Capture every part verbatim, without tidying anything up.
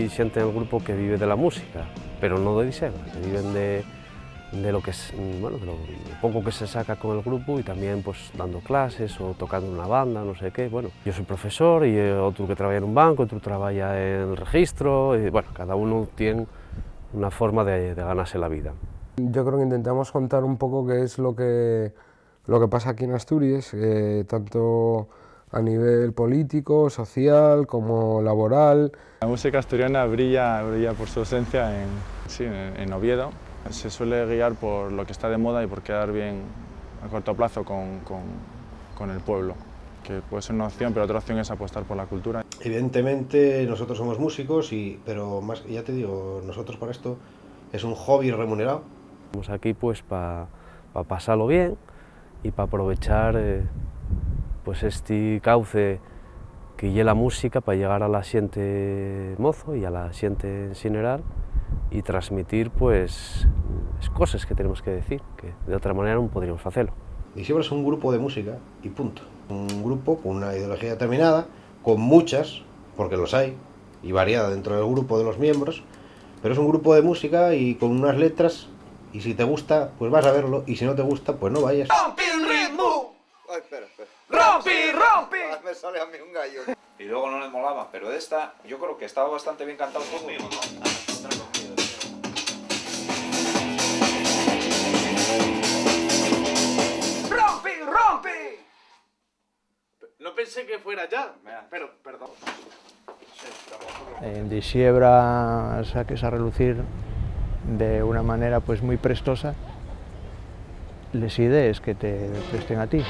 Xente nel grupu que vive de la música, pero no de dixela, que viven de, de lo que s-, bueno, de lo poco que se saca con el grupu y también, pues, dando clases o tocando una banda, no sé qué. Bueno, yo soy profesor y, eh, otro que trabaja en un banco, otro trabaja en registro, y, bueno, cada uno tiene una forma de, de ganarse la vida. Yo creo que intentamos contar un poco qué es lo que, lo que pasa aquí en Asturias, eh, tanto a nivel político, social, como laboral. La música asturiana brilla, brilla por su ausencia en, sí, en, en Oviedo. Se suele guiar por lo que está de moda y por quedar bien a corto plazo con, con, con el pueblo, que puede ser una opción, pero otra opción es apostar por la cultura. Evidentemente, nosotros somos músicos, y, pero más, ya te digo, nosotros para esto es un hobby remunerado. Estamos aquí, pues, pa, pa pasalo bien y pa aprovechar, eh, pues, esti cauce que ye la música pa llegar a la xente mozo y a la xente en xeneral y transmitir, pues, les coses que tenemos que decir, que de otra manera nun podríamos facelo. Dixebra es un grupo de música y punto. Un grupo con una ideología determinada, con muchas, porque los hay, y variada dentro del grupo de los miembros, pero es un grupo de música y con unas letras, y si te gusta, pues vas a verlo, y si no te gusta, pues no vayas. ¡Rompi el ritmo! Ay, espera, espera. ¡Rompi, rompi! Ah, me sale a mí un gallo. Y luego no le molaba, pero esta, yo creo que estaba bastante bien cantado todo. ¡Rompi, rompi! No pensé que fuera ya, pero perdón. En Dixebra saques a relucir de una manera, pues, muy prestosa les idees que te presten a ti.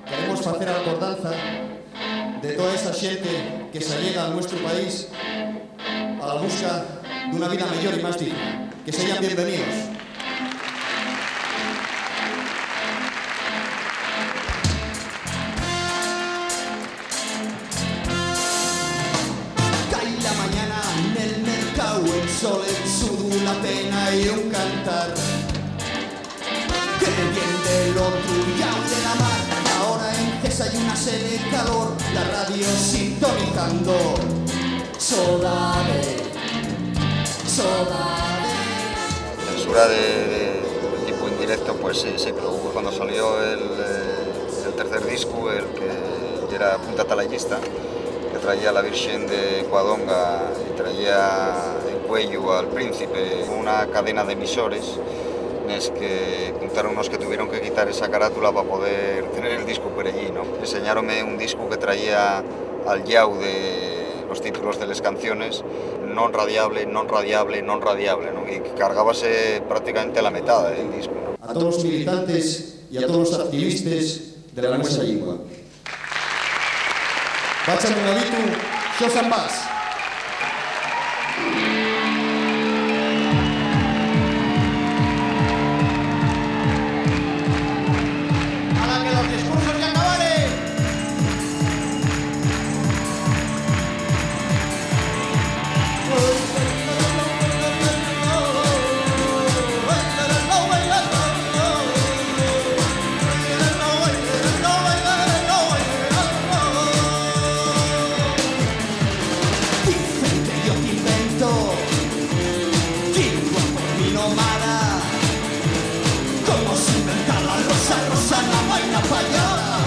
Queremos facer acordanza de toda esa xente que se allega al nuestro país a la busca d'una vida mellor y más digna. Que seyan bienvenidos. Cai la mañana nel mercáu, el sol, el sudu, la pena y un cantar. Que me vien del otru llau de la mar, ahora en Cesa y una sede calor, la radio sintonizando. Sodade, sodade. La censura de, de, del tipo indirecto, pues sí, sí, pero hubo cuando salió el, eh, el tercer disco, el que era Apúntate a la llista, que traía a la Virxen de Cuadonga y traía en cuello al Príncipe, una cadena de emisores nes que contáronnos que tuvieron que quitar esa carátula pa poder tener el disco per ellí, ¿no? Enseñáronme un disco que traía al llau de los títulos de les canciones, non radiable, non radiable, non radiable, ¿no? Y cargábase prácticamente la metá del disco, ¿no? A todos los militantes y a todos los activistas de la nuestra lengua. Báchame un avitu, Xosan Bas. Ala que los discursos ya acabaren. Dicen que yo t'invento, que igual por mi no mara, como se inventa la rosa, rosa, la vaina fallada.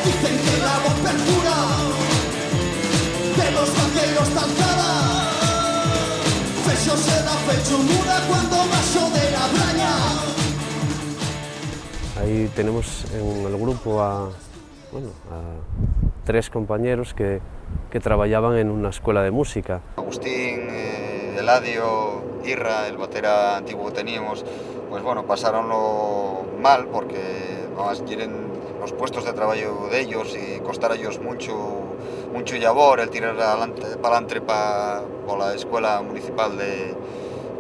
Dicen que la voz percura, de los vaqueros talcada, fecho seda, fecho muda cuando bajo de la braña. Ahí tenemos en el grupo a, bueno, a tres compañeros que, que trabajaban en una escuela de música. Agustín, eh, Eladio, Irra, el batera antiguo que teníamos, pues bueno, pasáronlo mal porque, además, quieren los puestos de trabajo de ellos y costara ellos mucho, mucho llabor el tirar adelante, pa'lante pa, por la Escuela Municipal de,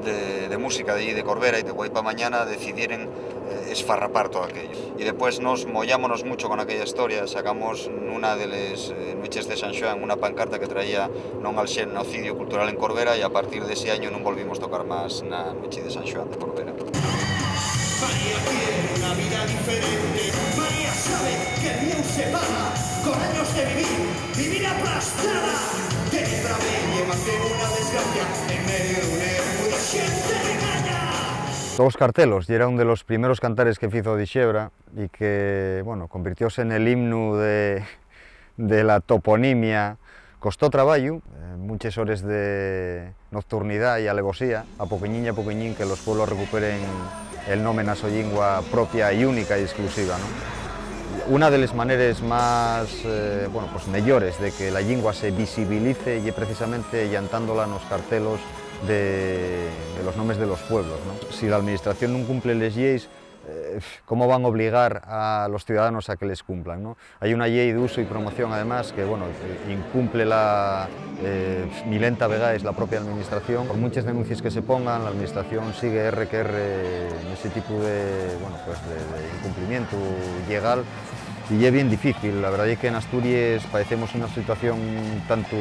de, de Música de, de Corbera, y de güei pa mañana decidieren, eh, esfarrapar todo aquello. Y después nos mollámonos mucho con aquella historia, sacamos nuna de les, eh, nueches de San Xoán una pancarta que traía "Non al xenocidio cultural en Corbera", y a partir de ese año nun volvimos tocar más na nueche de San Xoán de Corbera. María quiere una vida diferente. María sabe que Dios se paga con años de vivir, vivir aplastada. Todos cartelos, y era un de los primeros cantares que fizo Dixebra y que, bueno, convirtióse en el himno de, de la toponimia. Costó trabayu, eh, muches hores de nocturnidá y alevosía, a poquiñín y a poquiñín que los pueblos recuperen el nome na so llingua propia y única y exclusiva, ¿no? Una de les maneres más, eh, bueno, pues, mellores de que la llingua se visibilice ye precisamente llantándola nos cartelos de, de los nomes de los pueblos, ¿no? Si la administración nun cumple les lleis, eh, ¿cómo van obligar a los ciudadanos a que les cumplan, no? Hai una llei d'usu y promoción, además, que, bueno, eh, incúmplela, eh, milenta vegaes la propia administración. Por munches denuncies que se pongan, la administración sigue erre que erre nesi tipu de, bueno, pues de, de incumplimientu llegal. Y ye bien difícil. La verdá ye que en Asturies padecemos una situación un tantu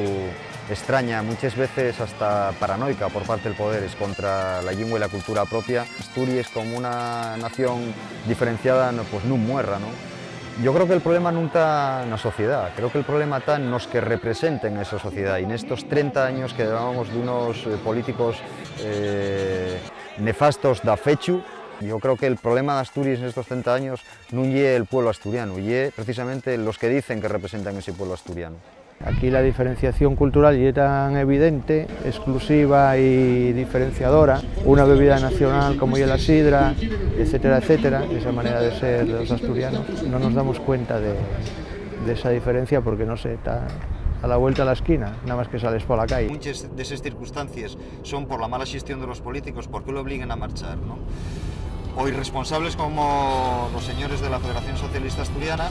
estraña, munches veces hasta paranoica por parte del poder, escontra la llingua y la cultura propia. Asturies como una nación diferenciada, no, pues nun muerra, ¿no? Yo creo que el problema nun ta na sociedá, creo que el problema ta nos que representen esa sociedá. Y nestos trenta años que llevábamos d'unos, eh, políticos, eh, nefastos dafechu, yo creo que el problema d'Asturies nestos trenta años nun ye el pueblo asturiano, ye precisamente los que dicen que representan ese pueblo asturiano. Aquí la diferenciación cultural ye tan evidente, exclusiva y diferenciadora. Una bebida nacional como ye la sidra, etcétera, etcétera, esa manera de ser de los asturianos, no nos damos cuenta de, de esa diferencia porque, no sé, ta a la vuelta de la esquina, nada más que sales por la calle. Munches d'eses circunstancies son por la mala xestión de los políticos, ¿por qué lo obliguen a marchar, no? O irresponsables como los señores de la Federación Socialista Asturiana,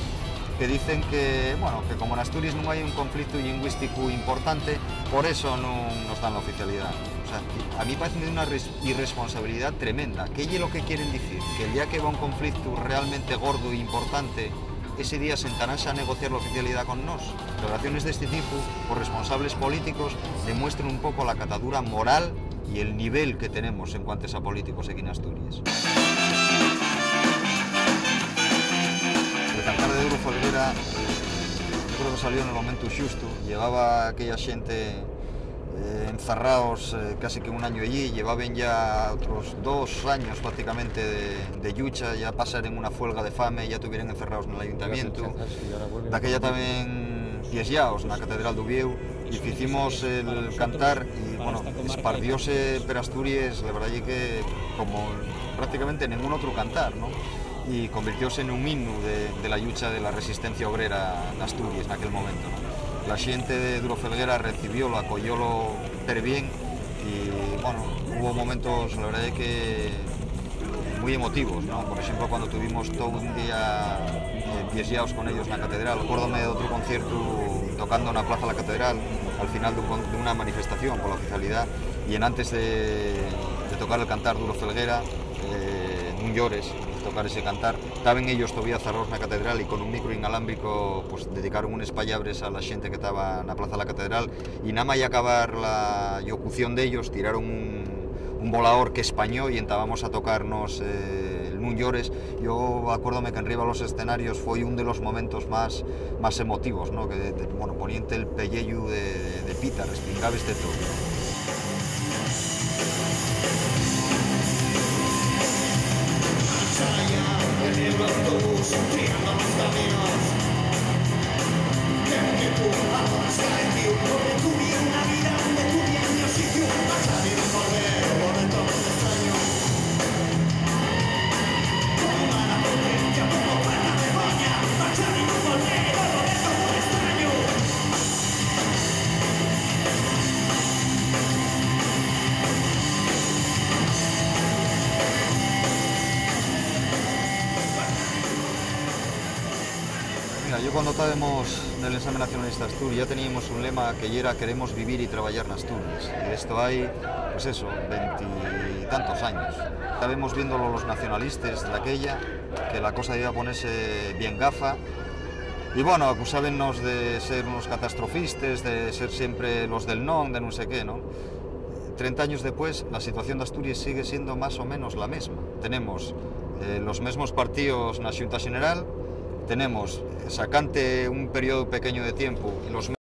que dicen que, bueno, que como en Asturies nun hai un conflicto lingüístico importante, por eso nun nos dan la oficialidá. O sea, a mí parece una res-, irresponsabilidá tremenda. ¿Qué ye lo que quieren dicir? ¿Que el día que va un conflicto realmente gordo e importante, ese día sentaranse a negociar la oficialidá con nós? Declaraciones d'esti tipu, por responsables políticos, demuestren un poco la catadura moral y el nivel que tenemos en cuantes a políticos aquí en Asturies. El cantar de Duro Felguera, yo creo que salió en el momento xusto. Llevaba aquella xente, eh, encerraos, eh, casi que un año allí, llevaben ya otros dos años prácticamente de, de llucha, ya pasaren una fuelga de fame, ya tuvieran encerraos nel ayuntamientu. Daquella también pies llaos na Catedral d'Uviéu, y ficimos el cantar, y, bueno, espardióse per Asturies, la verdá ye que como prácticamente nengún otro cantar, ¿no? Y convirtióse nun himnu de, de la llucha de la resistencia obrera n'Asturies naquel momento, ¿no? La xente de Duro Felguera recibiólo, acoyólo perbién, y, bueno, hubo momentos, la verdá ye que mui emotivos, ¿no? Por exemplo, cuando tuvimos todo un día, eh, pies llaos con ellos na catedral. Acuérdome d'otru conciertu tocando na Plaza la Catedral, al final d'un con-, d'una manifestación pola oficialidá, y enantes de, de tocar el cantar Duro Felguera, eh, Nun llores, de tocar ese cantar, taben ellos todavía zarraos na catedral y con un micro inalámbrico, pues, dedicaron unes pallabres a la xente que taba na Plaza la Catedral, y nada más acabar la llocución d'ellos, tiraron un, un volador que españó y entabamos a tocarnos, eh, el Nun llores. Yo acuérdome que enriba los escenarios foi un de los momentos más, más emotivos, ¿no? Que, de, bueno, poniente el pelleyu de, de, de pita, respingabes de todo. Mira, yo cuando estábamos en el Ensamble Nacionalista Asturias ya teníamos un lema que yera "Queremos vivir y trabayar n'Asturies". Y d'esto hai, pues eso, veintitantos años. Estábamos viéndolo los nacionalistas daquella, que la cosa iba a ponerse bien gafa. Y bueno, acusábennos de ser unos catastrofistas, de ser siempre los del non, de nun sé qué, ¿no? Trenta años después, la situación d'Asturies sigue siendo más o menos la mesma. Tenemos, eh, los mesmos partíos na Xunta Xeneral, tenemos, eh, sacante un periodu pequeño de tiempu, los